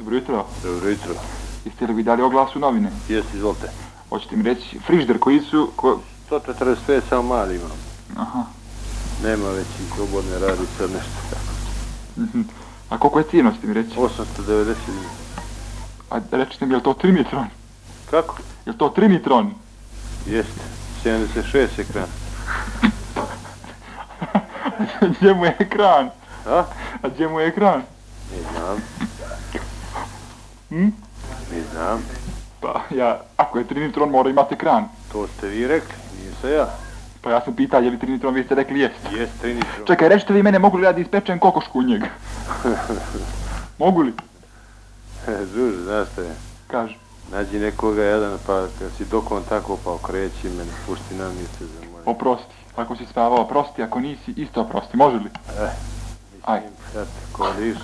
Dobro jutro. Dobro jutro. Jeste li vi dali oglas u novine? Jesi, izvolite. Hoćete mi reći, frižder koji su... 145 samo mali imam. Aha. Nema veći slobodne radice od nešto tako. A koliko je cijena, ćete mi reći? 890 ima. A rečite mi, je li to Trimitron? Kako? Je li to Trimitron? Jeste. 76 ekran. Gdje mu je ekran? A? A gdje mu je ekran? Ne znam. Ne znam. Pa ja, ako je Trimitron mora imati ekran. To ste vi rekli, nisam ja. Pa ja sam pitao je li Trimitron, vi ste rekli jest. Jest Trinitron. Čekaj, rećete vi mene, mogu li ja da ispečem kokošku u njega? Mogu li? Zuž, znaš šta je? Kaži. Nađi nekoga jedan, pa kad si dokon tako, pa okreći mene, pušti na mjesto za moje. Oprosti. Ako si spavao, oprosti, ako nisi, isto oprosti. Može li? Mislim, sad, ko vidiš,